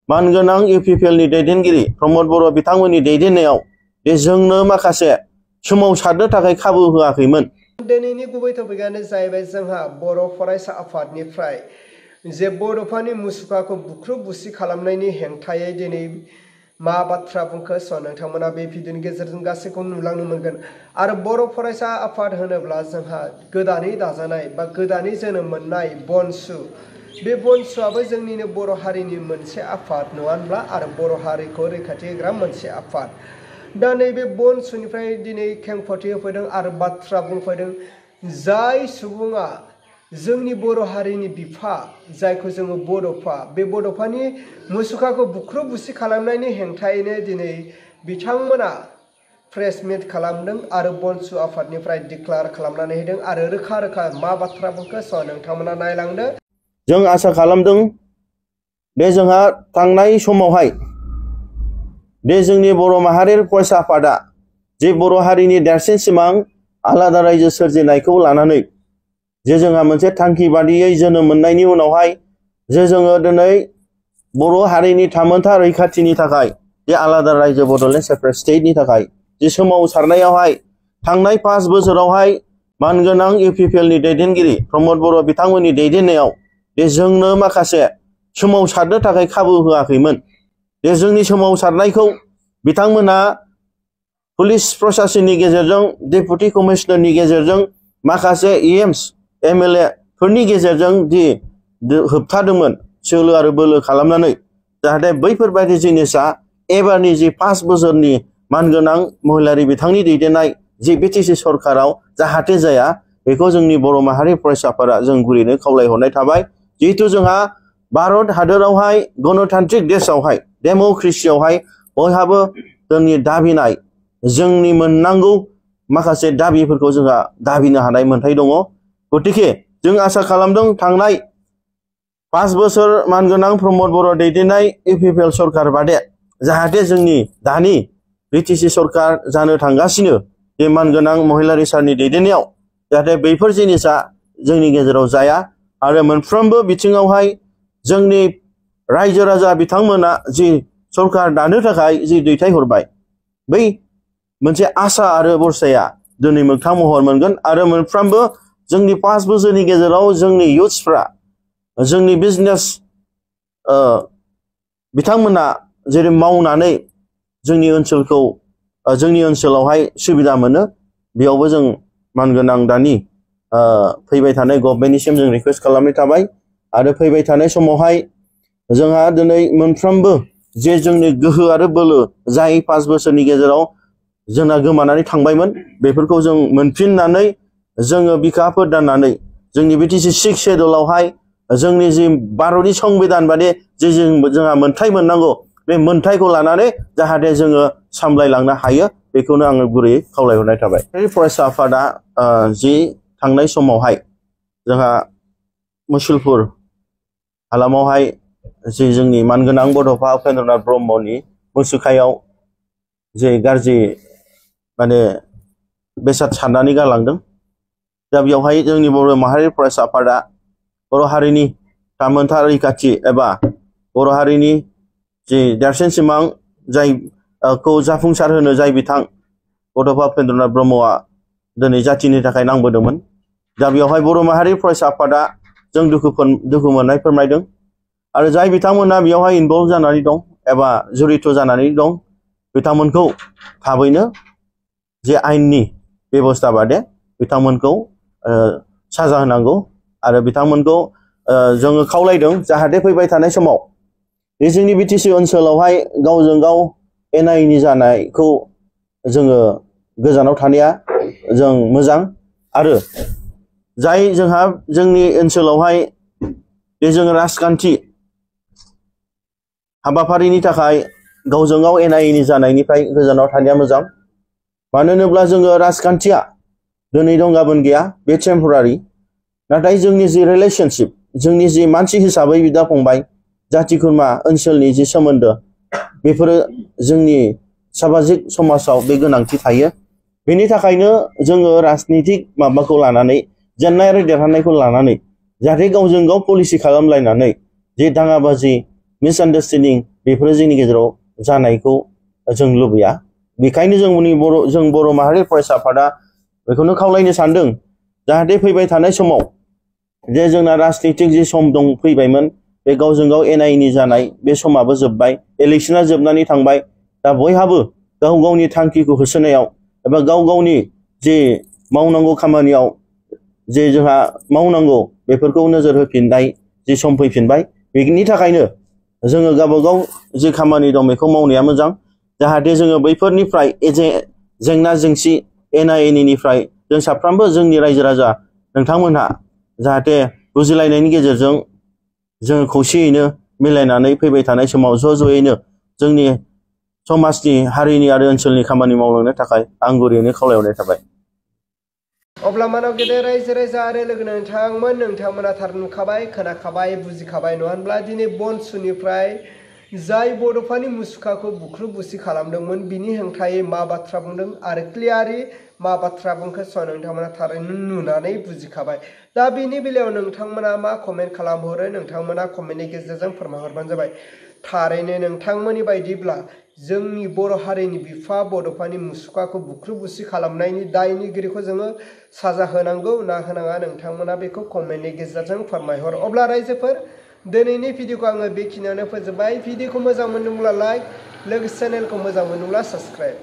मानगोनां इउपिपिएलनि दैदेनगिरि प्रमद बर' बिथांमोननि दैदेननायाव जोंनो माखासे सोमावसारनो थाखाय खाबु होआखैमोन। दिनैनि गुबै टपिकआनो जाहैबाय जोंहा बर' फरायसा आफादनिफ्राय जे बड'फानि मुसुखाखौ बुख्रु बुसि खालामनायनि हेंथायै दिनै मा बाथ्रा बुंखो नोंथांमोना बे भिडिअनि गेजेरजों गासैखौ नुलांनो मोनगोन। आरो बर' फरायसा आफाद होनोब्ला जोंहा गोदानै दाजानाय बा गोदानै जोनोम मोननाय बनसु, बे बनसुआबो जोंनिनो बर' हारिनि मोनसे आफाद नङा होनब्ला, आरो बर' हारिखौ रैखाथि होग्रा मोनसे आफाद। दा नैबे बनसुनिफ्राय दिनै खेंफोरथि होफैदों आरो बाथ्रा बुंफैदों जाय सुबुङा जोंनि बर' हारिनि बिफा जायखौ जोङो बड'फा, बे बड'फानि मुसुखाखौ बुख्रु बुसि खालामनायनि हेंथायैनो दिनै बिथांमोना प्रेस मिट खालामदों आरो बनसु आफादनिफ्राय डिक्लार खालामनानै होदों आरो रोखा रोखा मा बाथ्रा बुंखो नोंथांमोना नायलांदो। जों आसा खालामदों बे जोंहा थांनाय समावहाय बे जोंनि बर' माहारियारि फरायसा आफादा जे बर' हारिनि देरसिन सिमां आलादा रायजो सोरजिनायखौ लानानै जे जोंहा मोनसे थांखि बादियै जोनोम मोननायनि उनावहाय जे जोङो दिनै बर' हारिनि थामोनथा रैखाथिनि थाखाय जे आलादा रायजो बड'लेण्ड सेपारेट स्टेटनि थाखाय जे सोमावसारनायावहाय थांनाय 5 बोसोरावहाय मानगोनां इउपिपिएलनि दैदेनगिरि प्रमद बर' बिथांमोननि दैदेननायाव जे जोंनो माखासे सोमावसारनो थाखाय खाबु होआखैमोन। जे जोंनि सोमावसारनायखौ बिथांमोना पुलिस प्रशासननि गेजेरजों, डेपुटि कमिशनारनि गेजेरजों, माखासे एएमस एमएलए फोरनि गेजेरजों दि होबथादोंमोन सोलो आरो बोलो खालामनानै, जाहाथे बैफोरबायदि जिनिसा एबारनि जि 5 बोसोरनि मानगोनां महिलारि बिथांनि दैदेननाय जि बिटिसि सरकाराव जाहाथे जाया, बेखौ जोंनि बर' माहारि फरायसाफोरा जों गुरैनो खावलायहरनाय थाबाय। जिहेतु जोंहा भारत हादरावहाय गणतान्त्रिक देशआवहाय डेम'क्रेसियावहाय बयहाबो जोंनि दाबिनाय, जोंनि मोननांगौ माखासे दाबिफोरखौ जोंहा दाबिनो हानाय मोन्थाय दङ। गतिके जों आसा खालामदों थांनाय 5 बोसोर मानगोनां प्रमद बर' दैदेननाय इउपिपिएल सरकार बादे जाहाथे जोंनि दानि बिटिसि सरकार जानो थांगासिनो बे मानगोनां महिलारि सारनि दैदेननायाव जाहाथे बैफोर जिनिसा जोंनि गेजेराव जाया आरो मोनफ्रोमबो बिथिङावहाय जोंनि रायजो राजा बिथांमोना जि सरकार दानो थाखाय जि दैथायहरबाय, बै मोनसे आसा आरो बरसाया दिनै मोगथां महर मोनगोन। आरो मोनफ्रोमबो जोंनि 5 बोसोरनि गेजेराव जोंनि इयुथ्सफ्रा, जोंनि बिजनेस बिथांमोना जेरै मावनानै जोंनि ओनसोलखौ जोंनि ओनसोलावहाय सुबिदा मोनो, बेयावबो जों मानगोनां दानि फैबाय थानाय गभर्नमेन्टनिसिम जों रिक्वेस्ट खालामनाय थाबाय। आरो फैबाय थानाय समावहाय जोंहा दिनै मोनफ्रोमबो जे जोंनि गोहो आरो बोलो जाय 5 बोसोरनि गेजेराव जोंना गोमानानै थांबायमोन, बेफोरखौ जों मोनफिननानै जोङो बिखाफोर दाननानै जोंनि बिटिसि 6 शेड्युलावहाय जोंनि जि भारतनि संबिधान बादि जे जोंहा मोन्थाय मोननांगौ, बे मोन्थायखौ लानानै जाहाथे जोङो सामलायलांनो हायो, बेखौनो आङो गुरैयै खावलायहरनाय थाबाय। फरायसा आफादा जि थांनाय समावहाय जोंहा मुसलपुर हालामावहाय जि जोंनि मानगोनां बड'फा उपेन्द्रनाथ ब्रह्मनि मुसुखायाव जे गाज्रि बेसाद सारनानै गालांदों, दा बेवहाय जोंनि बर' माहारि फरायसा आफादा बर' हारिनि थामोनथा रैखाथि एबा बर' हारिनि जि देरसिन सिमां जायखौ जाफुंसार होनो जाय बिथां बड'फा उपेन्द्रनाथ ब्रह्मआ दिनै जाथिनि थाखाय नांबोदोंमोन, दा बेवहाय बर' माहारि फरायसा आफादा जों दुखु मोननाय फोरमायदों। आरो जाय बिथांमोना बेवहाय इनभल्भ जानानै दं एबा जड़ित जानानै दं, बिथांमोनखौ थाबैनो जे आयेननि बेबस्था बादे बिथांमोनखौ साजा होनांगौ। आरो बिथांमोनखौ जोङो खावलायदों जाहाथे फैबाय थानाय समाव बे जोंनि बिटिसि ओनसोलावहाय गावजों गाव एना-एनि जानायखौ जोङो गोजानाव थानाया जों मोजां। आरो जाय जोंहा जोंनि ओनसोलावहाय बे जों राजखान्थि हाबाफारिनि थाखाय गावजों गाव एना-एनि जानायनिफ्राय गोजानाव थानाया मोजां। मानो होनोब्ला जोङो राजखान्थिया दिनै दं गाबोन गैया, बे टेम्परारि। नाथाय जोंनि जि रिलेशनशिप, जोंनि जि मानसि हिसाबै बिदा फंबाय, जाथि खुरमा ओनसोलनि जि सोमोन्दो, बेफोरो जोंनि सामाजिक समाजाव बे गोनांथि थायो। बेनि थाखायनो जोङो राजनितिक माबाखौ लानानै, जेननाय आरो देरहानायखौ लानानै जाहाथे गावजों गाव पलिसि खालामलायनानै जे दाङाबाजि मिसआन्डारस्टेन्डिं बेफोरो जोंनि गेजेराव जानायखौ जों लुबैया। बेखायनो जों बर' माहारि फरायसा आफादा बेखौनो खावलायनो सानदों जाहाथे फैबाय थानाय समाव जे जोंना राजनितिक जि सम दं फैबायमोन बे गावजों गाव एना एनि जानाय बे समाबो जोब्बाय, इलेक्शना जोबनानै थांबाय। दा बयहाबो गाव गावनि थांखिखौ होसोनायाव एबा गाव गावनि जे मावनांगौ खामानियाव जे जोंहा मावनांगौ बेफोरखौ नोजोर होफिननाय जि सम फैफिनबाय। बेनि थाखायनो जोङो गावबागाव जि खामानि दं बेखौ मावनाया मोजां, जाहाथे जोङो बैफोरनिफ्राय जेंना जेंसि एना एनिनिफ्राय जों साफ्रोमबो जोंनि रायजो राजा नोंथांमोनहा जाहाथे बुजिलायनायनि गेजेरजों जोङो खौसेयैनो मिलायनानै फैबाय थानाय समाव ज'यैनो जोंनि समाजनि हारिनि आरो ओनसोलनि खामानि मावलांनो थाखाय आं गुरैयैनो खावलायहरनाय थाबाय। अब्ला मानव गेदेर रायजो राजा आरो लोगो नोंथांमोना थार नुखाबाय, खोनाखाबाय, बुजिखाबाय नङा होनब्ला? दिनै बनसुनिफ्राय जाय बड'फानि मुसुखाखौ बुख्रुब बुसि खालामदोंमोन बिनि हेंथायै मा बाथ्रा बुंदों आरो क्लियारि मा बाथ्रा बुंखो नोंथांमोना थारैनो नुनानै बुजिखाबाय। दा बेनि बेलायाव नोंथांमोना मा कमेन्ट खालामहरो नोंथांमोना कमेन्टनि गेजेरजों फोरमायहरबानो जाबाय। थारैनो नोंथांमोननि बायदिब्ला जोंनि बर' हारिनि बिफा बड'फानि मुसुखाखौ बुख्रुब बुसि खालामनायनि दायनिगिरिखौ जोङो साजा होनांगौ ना होनाङा नोंथांमोना बेखौ कमेन्टनि गेजेरजों फोरमायहर। अब्ला रायजोफोर दिनैनि भिडिअखौ आङो बेखिनियावनो फोजोबबाय। भिडिअखौ मोजां मोनदोंब्ला लाइक, लोगोसे चेनेलखौ मोजां मोनदोंब्ला साबस्क्राइब।